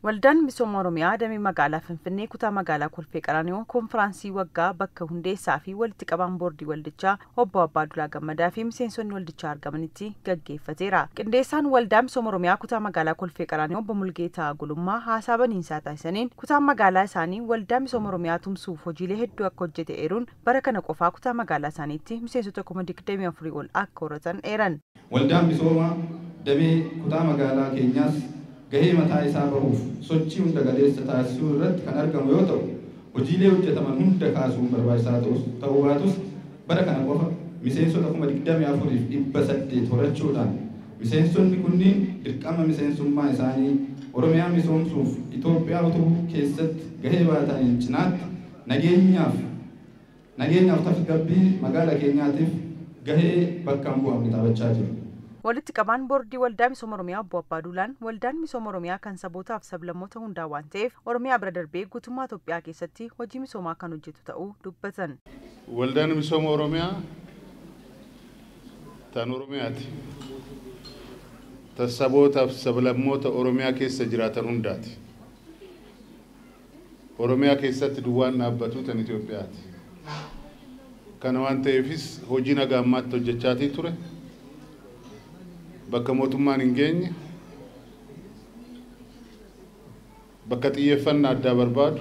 Waldaan Misooma Oromiyaa damee magaalaa Finfinnee kutaa magaalaa Kolfee Qaraanioo konfiraansii waggaa bakka hundeessaa fi walitti qabaan boordii waldichaa obbo Abbaaduulaa Gammadaa fi miseensonni waldichaa argamanitti gaggeeffateera. Qindeessaan Waldaa Misooma Oromiyaa kutaa magaalaa Kolfee Qaraanioo obbo Mulgeetaa Gulummaa haasaa baniinsaa taasisaniin kutaan magaalaa isaanii Waldaa Misooma Oromiyaa tumsuuf hojiilee hedduu akka hojjete eeruun bara kana qofaa kutaa magaalaa isaaniitti miseensota 24,000 ol akka horatan eeran. Waldaan Misooma damee kutaa magaalaa keenyaas gahee mataa isaa bahuuf sochii hunda galeessa taasisuu irratti kan argamu yoo ta'u, hojiilee hojjetaman hunda kaasuun barbaachisaa ta'uu baatus bara kana qofa miseensota 24,800 horachuudhaan miseensonni kunniin dirqama miseensummaa isaanii Oromiyaa misoomsuuf Itoophiyaa utubuu keessatti gahee baataniin cinaatti nageenyaaf tasgabbii magaalaa keenyaatiif gahee bakka hin bu'amne taphachaa jiru. Walitti qabaan boordii Waldaa Misooma Oromiyaa obbo Abbaaduulaan Waldaan Misooma Oromiyaa kan sabootaaf sablammoota hundaa waan ta'eef Oromiyaa bira darbee guutummaa Itoophiyaa keessatti hojii misoomaa kan hojjetu ta'uu dubbatan. Waldaan Misooma Oromiyaa tan Oromiyaati. Tan sabootaaf sablammoota Oromiyaa keessa jiraatan hundaati. Oromiyaa keessatti duwwaan dhaabbatu tan Itoophiyaati. Kana waan ta'eefis hojii nagaa ammaatti hojjechaatii ture. Bakka mootummaan hin geenye, bakka xiyyeeffannaa addaa barbaadu,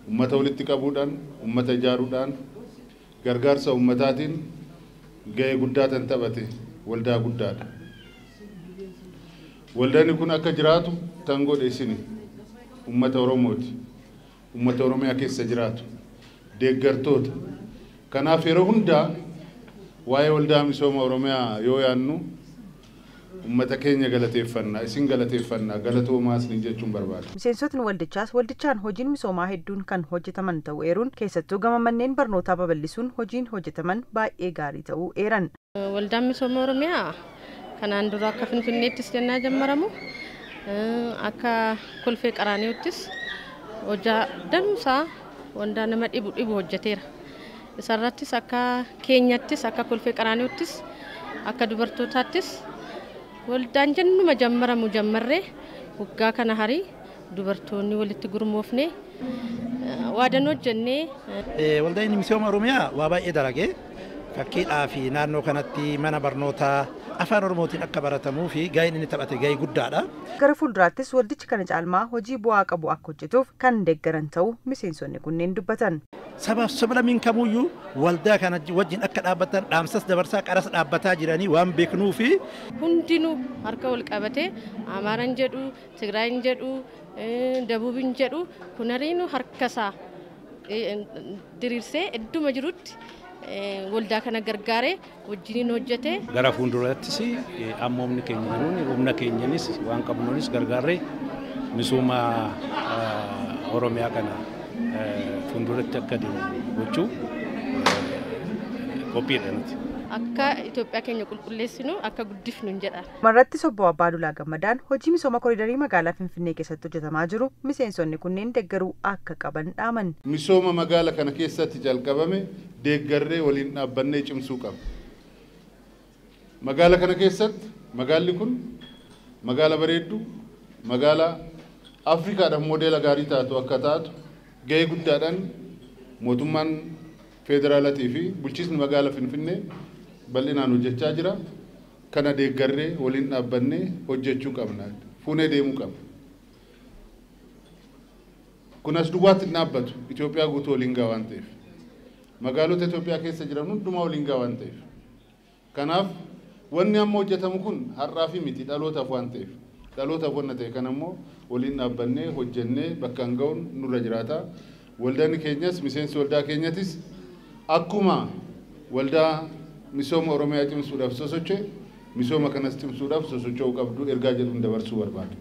uummata walitti qabuudhaan, uummata ijaaruudhaan, gargaarsa uummataatiin gahee guddaa tan taphate waldaa guddaadha. Waldaan kun akka jiraatu tan godhe isini uummata Oromooti. Uummata Oromiyaa keessa jiraatu, deeggartoota. Kanaaf yeroo hundaa waa'ee Waldaa Misooma Oromiyaa yoo yaannu uummata keenya galateeffannaa, isin galateeffannaa, galatoomaa isin jechuun barbaada. Miseensotni waldichaas waldichaan hojiin misoomaa hedduun kan hojjetaman ta'uu eeruun keessattuu gama manneen barnootaa babal'isuun hojiin hojjetaman baay'ee gaarii ta'uu eeran. Waldaan Misooma Oromiyaa kanaan dura akka Finfinneettis jennaa jammaramu, akka Kolfee Qaraaniyoottis hojaa danuusaa waldaa nama dhibu dhibu hojjeteera. Isarrattis akka keenyattis akka Kolfee Qaraaniyoottis akka dubartootaattis waldaan jennuma jammaramu jammarree waggaa kana harii dubartoonni walitti gurmoofnee waadan hojjennee. Waldaan Misooma Oromiyaa waa baay'ee dalagee fakkiidhaa fi naannoo kanatti mana barnootaa afaan Oromootiin akka baratamuu fi gaheen inni taphate gahee guddaadha. Gara fuulduraattis waldichi kana caalmaa hojii bu'aa qabu akka hojjetuuf kan deeggaran ta'uu miseensonni kunneen dubbatan. Sabaaf sablammiin kamuyyuu waldaa kana wajjin akka dhaabbatan dhaamsas dabarsaa qaras dhaabbataa jiranii waan beeknuu fi hundinuu harka wal qabatee Amaaraan jedhu, Tigraayin jedhu, Dabuubin jedhu kunariinuu harkasaa diriirsee idduma jirutti waldaa kana gargaaree wajjiniin hojjete. Gara fuuldurattis amma humni keenya jiruun humna keenyanis waan qabnuunis gargaarree misooma Oromiyaa kana fuulduratti akka deemu gochuu qophiidha nuti. Akka Itoophiyaa keenya qulqulleessinu akka guddifnu hin jedha. Marrattis obbo Abbaaduulaa Gammadaan hojii misooma koriidarii magaalaa Finfinnee keessatti hojjetamaa jiru miseensonni kunneen deeggaruu akka qaban dhaaman. Misooma magaala kana keessatti jalqabame deeggarree waliin dhaabbannee cimsuu qaba. Magaala kana keessatti magaalli kun magaala bareedduu, magaala Afrikaadhaaf moodeela gaarii taatu akka taatu gahee guddaadhaan mootummaan federaalatii fi bulchiinsi magaala Finfinnee bal'inaan hojjechaa jira. Kana deeggarree waliin dhaabbannee hojjechuu qabna. Fuunee deemuu qabna. Kun as duwwaatti hin dhaabbatu. Itoophiyaa guutuu waliin gahaa waan ta'eef. Magaalota Itoophiyaa keessa jiran hundumaa waliin gahaa waan ta'eef. Kanaaf wanni amma hojjetamu kun har'aa fi miti dhalootaaf waan ta'eef. Dhalootaaf wanna ta'e kana immoo waliin dhaabbannee hojjennee bakka hin ga'uun nurra jiraata. Waldaan keenyas miseensi waldaa keenyatis akkuma waldaa misooma Oromiyaa cimsuudhaaf sosocho'e misooma kanas cimsuudhaaf sosocho'uu qabdu ergaa jedhuun dabarsuu barbaada.